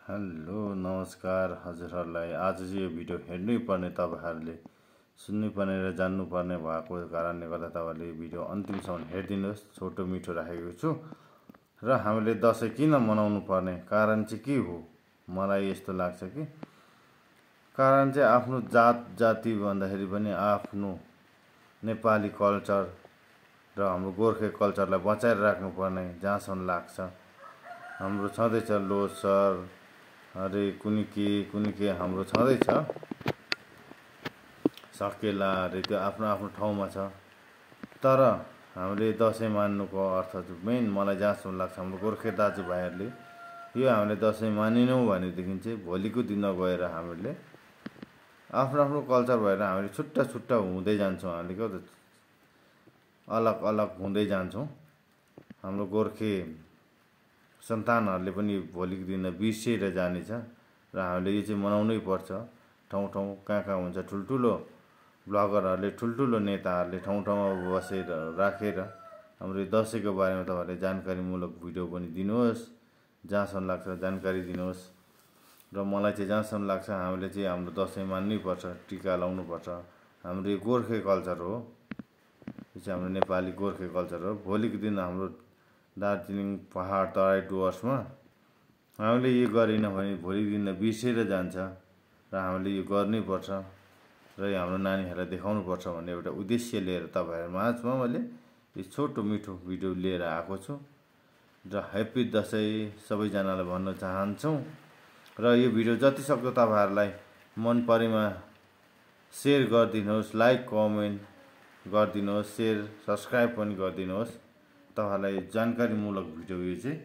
Hello नमस्कार हजुरहरूलाई। आज चाहिँ यो भिडियो हेर्नै पर्ने, तपाईहरुले सुन्नै पर्ने र जान्नु पर्ने भएको कारणले गर्दा तपाईहरुले यो भिडियो अन्तिमसम्म हेरिदिनुहोस्। छोटो मिठो राखेको छु र हामीले दशैं किन मनाउनु पर्ने कारण चाहिँ के हो? मलाई यस्तो लाग्छ कि कारण चाहिँ आफ्नो जात जाति भन्दाखेरि पनि आफ्नो नेपाली कल्चर र हाम्रो गोर्खे कल्चरलाई बचाएर राख्नु पर्ने जहाँसम्म लाग्छ। हाम्रो छँदैछ लोसर अरे कुनी के हाम्रो छँदैछ सकेला अरे त्यो आफ्नो आफ्नो ठाउँमा छ। तर हामीले दशैं मान्नुको अर्थ चाहिँ मेन मलाई जहाँसम्म लाग्छ हाम्रो गोर्खे दाजुभाइहरूले यो हामीले दशैं मानिनौँ भनेदेखि चाहिँ भोलिको दिनमा गएर हामीले आफ्नो आफ्नो कल्चर भएर हामीले छुट्टा छुट्टा हुँदै जान्छौँ। हामीले के अलग अलग हुँदै जान्छौँ। हाम्रो गोर्खे सन्तानहरूले पनि भोलिको दिनमा बिर्सिएर जानेछ र हामीले यो चाहिँ मनाउनै पर्छ। ठाउँ ठाउँ कहाँ हुन्छ ठुल्ठुलो ब्लगरहरूले ठुल्ठुलो नेताहरूले ठाउँ ठाउँमा बसेर राखेर हाम्रो यो दशैंको बारेमा तपाईहरुले जानकारीमूलक भिडियो पनि दिनुहोस्, जहाँसम्म लाग्छ जानकारी दिनुहोस्। र मलाई चाहिँ जहाँसम्म लाग्छ हामीले चाहिँ हाम्रो दशैं मान्नै पर्छ, टीका लाउनु पर्छ। हाम्रो यो गोर्खे कल्चर हो, यो चाहिँ हाम्रो नेपाली गोर्खे कल्चर हो। भोलिको दिन हाम्रो दार्जिलिङ पहाड तराई डुवर्समा हामीले यो गरेन भने भोलिको दिन बिर्सेर जान्छ र हामीले यो गर्नै पर्छ र यो हाम्रो नानीहरूलाई देखाउनु पर्छ भन्ने एउटा उद्देश्य लिएर तपाईहरु माझमा मैले यो छोटो मिठो भिडियो लिएर आएको छु र ह्यापी दशैं सबैजनालाई भन्न चाहन्छु। र यो भिडियो जति सक्दो तपाईहरुलाई मन परेमा शेयर गरिदिनुहोस्, लाइक कमेन्ट गरिदिनुहोस्, शेयर सब्स्क्राइब पनि गरिदिनुहोस्। तपाईहरुलाई जानकारीमूलक भिडियो यो चाहिँ